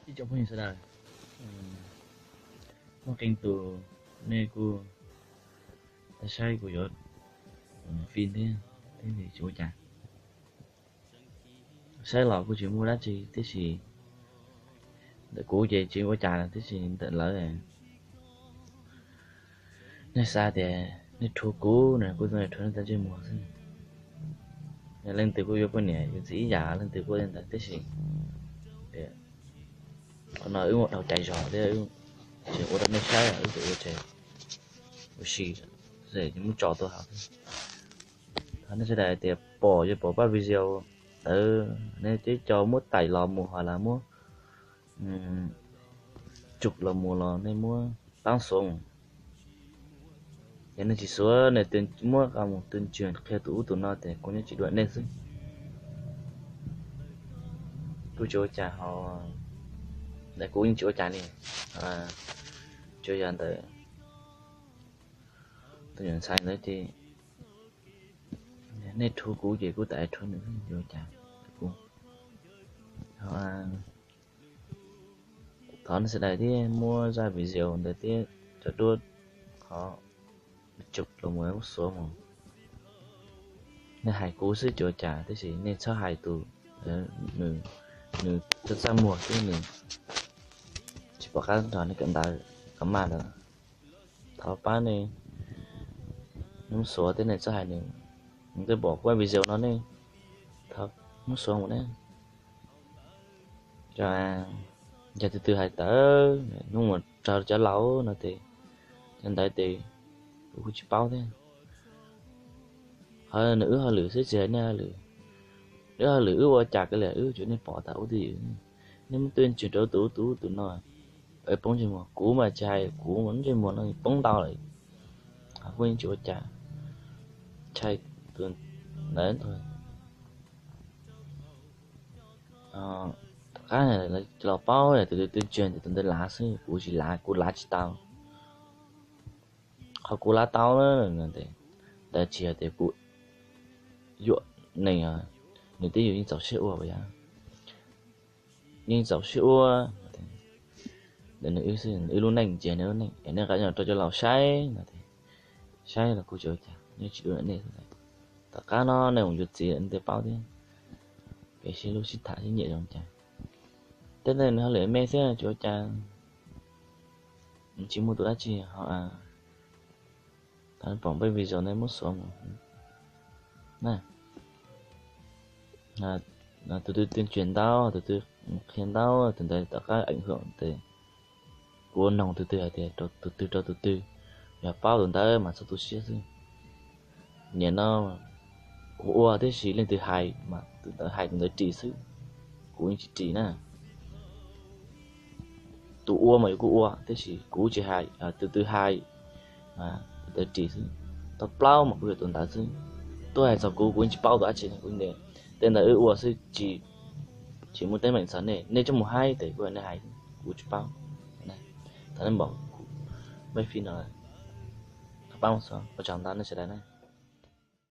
Ib tsoom phooj ywg sawv daws, muaj qee tus nej kuj saib kuv yuav fij thiab, thiab tsis ua cas. Saib los kuj tsis muaj dab tsi, tiam sis ntawm kuv ces tsis ua cas, tiam sis ntawm lawv, nej xav tias nej rhuav kuv no kuv tsuas rhuav nej tau ntsej muag xwb. Leej twg kuj yuav poj niam yuav txiv ib yam, leej twg kuj li ntawd, tiam sis qhov no wb muaj dhau cai zog thiab, tsis ua rau nej saib, wb tsuas ua tes ua si, muab tso tuaj hauv xwb. Thov nej sawv daws tias pom yuav pom pab video ntawd, nej twb coj muab taim los mus ho los muab tsum los mus los nej muab pab xuav mus. Yog nej tsis xuav, nej muab qhov mus tuyên truyền qhia tus ub tus no ces kuv yeej tsis dua nej xwb. Kuj tsis ua cas ho, ntawm kuv yeej tsis ua cas li. Tsuas yog ntawm tus nyuam ntxhais ntawd ces nej rhuav kuv ces kuv tau rhuav nws, tsis ua cas. Kuv thov nej sawv daws thiab muab zaj video ntawd thiab cov duab qhov tsum los mus xuav mus. Nej hais kuv xwb tsis ua cas, tiam sis nej txhob hais tus, nws txaj muag thiab nws tsis pom qab nrog nej kawm ntawv, kawm maj ntawd. Thov pab nej muab xuav thiab nej txhob hais nws. Nej twb pom kuv video no nej, thov muab xuav mus ne. Yog tus twg hais tawv hnub mus raug cov laus no ces, cov ntawd ces kuv kuj tsis paub thiab. Qhov nws wb hauj lwm xwb tsis hais nej hauj lwm. Wb hauj lwm wb ua cas kav liam, wb tsuas nej pom tas ub twj ywm. Nej muab tuyên truyền rau tus ub tus ub tus no, poob ntsej muag. Kuv mas tsis hais, kuv mas ntsej muag no poob ntau lawm, kuv yeej tsis ua cas. Ntshai tus ntawd ntag. Tom qab los paub tus twg tuyên truyền ces tus ntawd lav xwb, kuv tsis lav, kuv lav tsis tau. Qhov kuv lav tau na, ntawd tsis yog tias kuv yuam neeg, nws twb yog yeej txaus siab ua, yeej txaus siab ua. Ntawm nws wb xwb, nws wb lub neej ces nws lub neej, es nej qab nyob rau cov laus saib no, saib los kuv tsis ua cas, nej tsis dua nej. Tom qab no nej mus yuav txiv lawm nej thiaj paub thiab. Kev sib hlub sib tham sib nyiam zoo cas. Tej ntawd nws hauj lwm me xwb tsis ua cas, tsis muaj tus dab tsi ho. Thov pom peb video nej muab xuav mus na. Tus twg tuyên truyền ntau, tus twg qhia ntau, tus ntawd tom qab ảnh hưởng tes kuv ua noog tus twg hais tias tus twg rau tus twg, yog paub tus ntawd mas txhob tu siab xwb. Nim no kuv ua tiam sis leej twg hais mas tus ntawd hais tus ntawd ris xwb, kuv yeej tsis ris na. Tus ua mas yog kuv ua tiam sis kuv tsis hais, tus twg hais tus ntawd ris xwb. Tau plaub mas kuv yuav tus ntawd xwb. Tuaj hais txog kuv, kuv yeej tsis paub tus dab tsi, kuv tej ntawd wb ua xwb, tsis muaj teeb meem txog nej. Nej coj mus hais tes kuv, nej hais, kuv tsis paub. Thov nej pom kuv, peb fij no, thov pab mus xov, ua tsaug ntau nej sawv daws na.